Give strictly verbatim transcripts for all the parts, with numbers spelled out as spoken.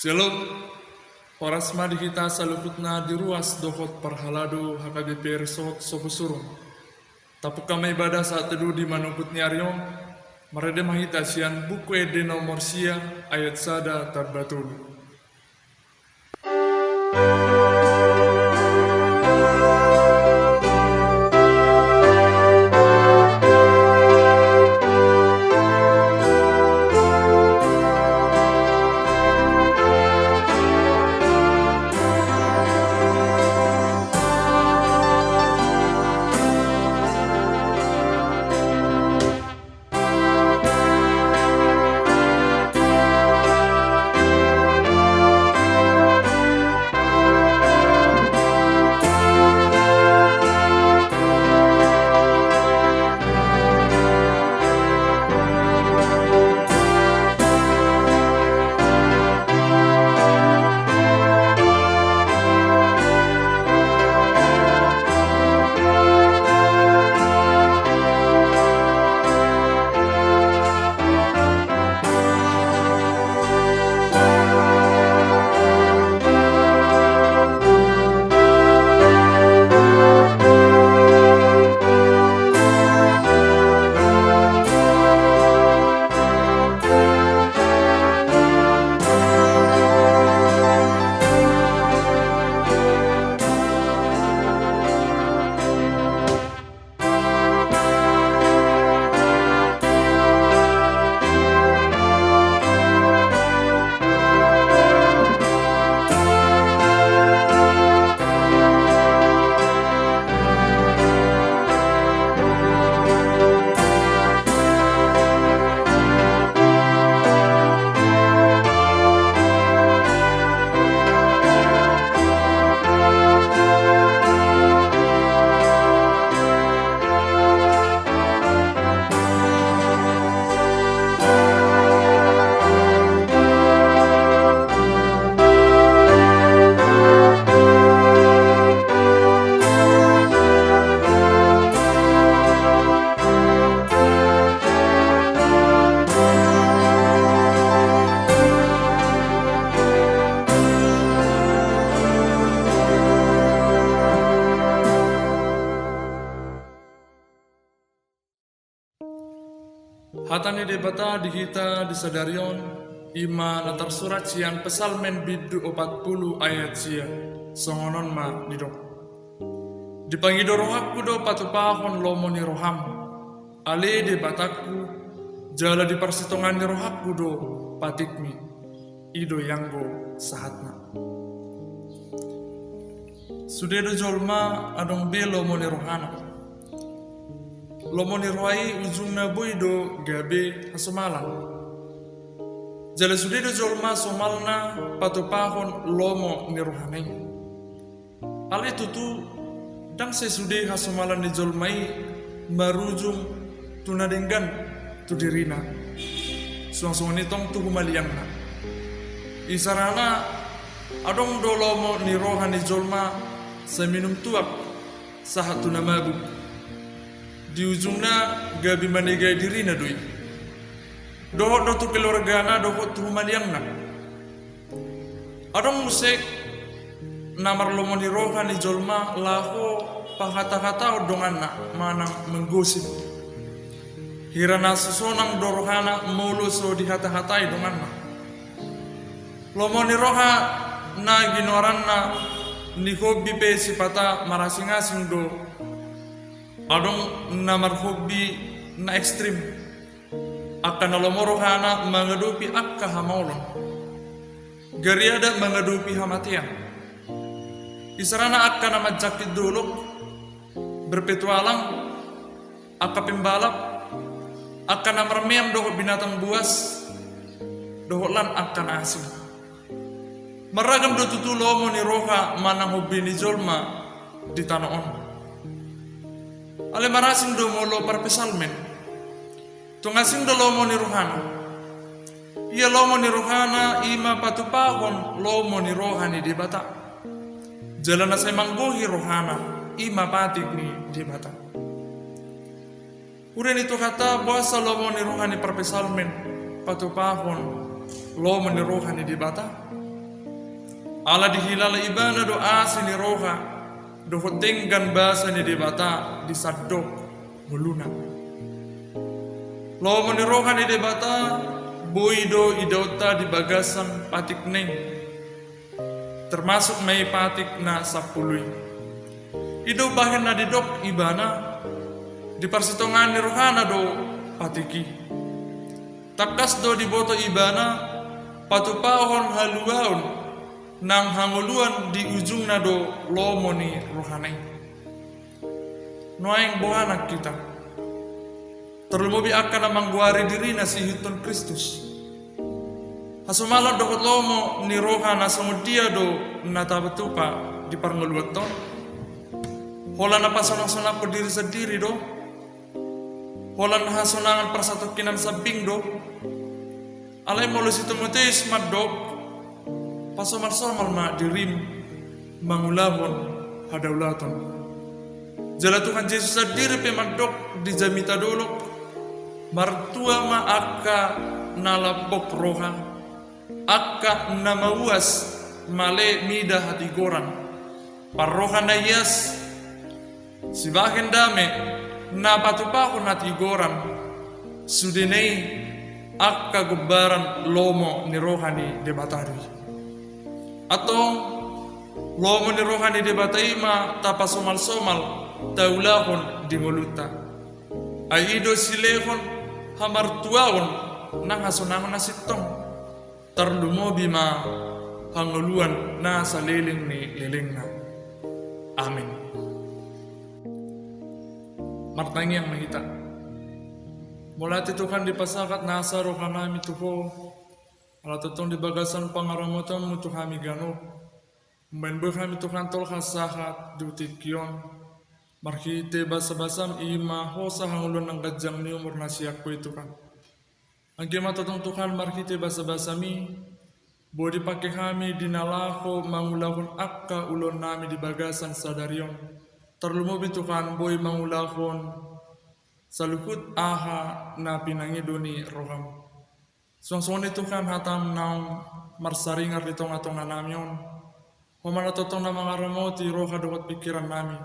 Shalom. Horas ma di hita saluhutna di ruas dohot parhalado H K B P Resort Soposurung. Tapungka ma ibadah saat teduh di manungkun ni ari on. Marende ma hita sian Buku Ende nomor sia, ayat sada tamba tolu. Hata ni Debata di hita di sadari on, i ma na tarsurat sian Psalmen bindu opat pulu ayat sia, songon on ma didok. Dipangido rohangku do patupahon lomo ni roham, ale Debatangku, jala di parsitongaan ni rohangku do patikmi, i do i anggo sahatna. Sude do jolma adong be lomo ni rohana. Lomo ni roha i ujungna boi do gabe hasomalan. Jala sude do jolma somalna patupahon lomo ni rohana i. Alai tutu, ndang sai sude hasomalan ni jolma i marujung tu na denggan tu dirina. Suang songon i tong tu humaliangna. Isarana adong do lomo ni roha ni jolma sai minum tuak sahat tu na mabuk. Di ujungna gabe manegai dirina do i. Dohot do tu keluargana dohot tu humaliangna. Adong muse na marlomo ni roha ni jolma laho pahatahataon donganna manang menggosip. Hira na so sonang do rohana molo so dihatahatai donganna. Lomo ni roha na ginoaranna ni hobi pe sipata marasingasing do. Adong na marhobi na ekstrim. Angka na lomo rohana mangadopi angka hamaolon. Gariada mangadopi hamatean. Isarana angka na manjangkit dolok, berpetualang, angka pembalap, angka na marmeam dohot binatang buas, dohot lan angka na asing. Marragam do tutu lomo ni roha manang hobi ni jolma di tano on. Alai marasing do molo parpsalmen. Tung asing do lomo ni rohana. Ia lomo ni rohana i ma patupahon lomo ni roha ni Debata. Jala na sai manggohi rohana i ma patik ni Debata. Huria ni Tuhanta, boasa lomo ni roha ni parpsalmen patupahon lomo ni roha ni Debata? Ala dihilala ibana do asi ni roha dohot denggan basa ni Debata di sandok ngoluna. Lomo ni roha ni Debata boi do idaonta di bagasan patikna i, termasuk ma i patik na sampulu i. I do bahen na didok ibana, di parsitongaan ni rohana do patik i. Tangkas do diboto ibana patupahon haluaon nang hangoluan di ujungna do lomo ni rohana i. Nuaeng boha nang hita, tarlumobi angka na manggoari dirina siihuthon Kristus. Hasomalan dohot lomo ni roha na songon dia do na tapatupa di parngoluanta on? Holan na pasonang-sonangkon diri sandiri do? Holan hasonangan parsatongkinan sambing do? Alai molo si Timoteus mandok, pasomal-somal ma dirim mangulahon hadaulaton. Jala Tuhan Jesus sandiri pe mandok di jamita dolok, martua ma angka na lambok roha, angka na mauas male mida hatigoran, parroha na ias, sibahen dame na patupahon hatigoran, sudena i angka gombaran lomo ni roha ni Debata do i. Antong, lomo ni roha ni Debata i ma tapasomal-somal taulahon di ngolunta. Ai i do silehon hamartuaon nang hasonangan na sintong, tarlumobi ma hangoluan na saleleng ni lelengna. Amen. Martangiang ma hita. Mauliate Tuhan dipasahat nasa rohanami tu Ho, ala tongtong di bagasan pangaramotionMu tu hami ganup. Umbahen boi hami Tuhan tolhas sahat di tingki on, marhite basabasaM i ma hosa hangoluan nang ganjang ni umur na sian Ho i Tuhan. Anggiat ma tongtong Tuhan marhite basabasaMi, boi dipangke hami di na laho mangulahon angka ulaonnami di bagasan sadari on. Tarlumobi Tuhan boi mangulahon saluhut aha na pinangido ni rohaM. Suang songon i Tuhan hataM naung marsaringar di tongatonganami on. Ho ma na tongtong na mangaramoti roha dohot pingkirannami,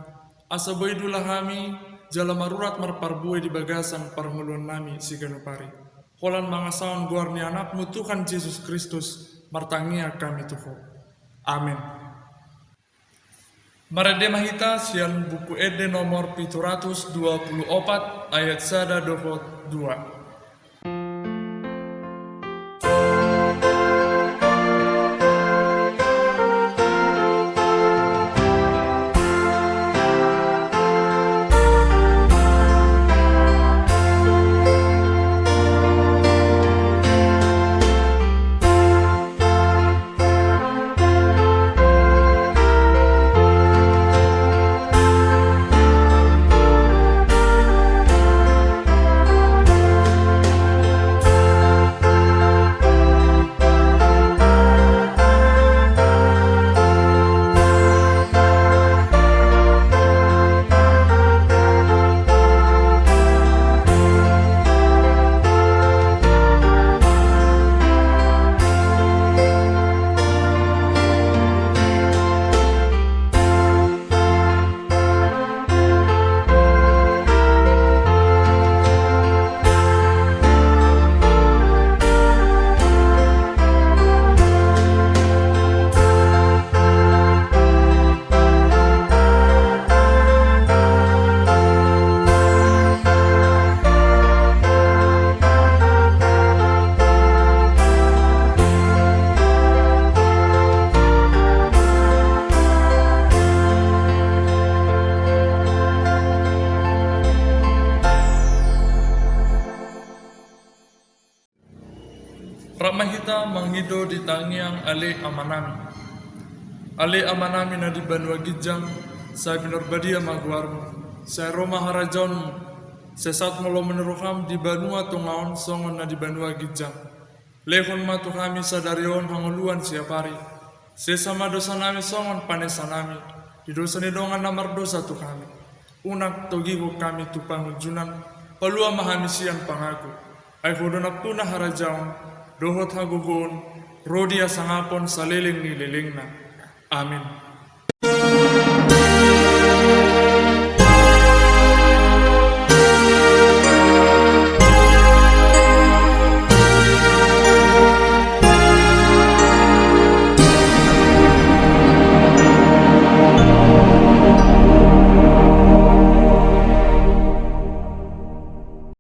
asa boi dula hami jala marurat marparbue di bagasan parngoluonnami siganup ari. Holan mangasahon goar ni AnakMu Tuhan Jesus Kristus, martangiang hami tu Ho. Amen. Marende ma hita sian Buku Ende nomor pitu ratus dua puluh opat, ayat sada dohot dua. Rap ma hita mangido di tangiang Ale Amanami. Ale Amanami na di banua ginjang, sai pinarbadia ma goarMu, sai ro ma harajaonMu, sai saut ma lomo ni rohaM di banua tonga on songon na di banua ginjang. Lehon ma tu hami sadari on hangoluan siapari. Sesa ma dosanami songon panesanami di dosa ni dongan na mardosa tu hami. Unang togihon hami tu pangunjunan, palua ma hami sian pangago. Ai Ho do nampuna harajaon, dohot hagogoon, ro di hasangapon saleleng ni lelengna. Amin.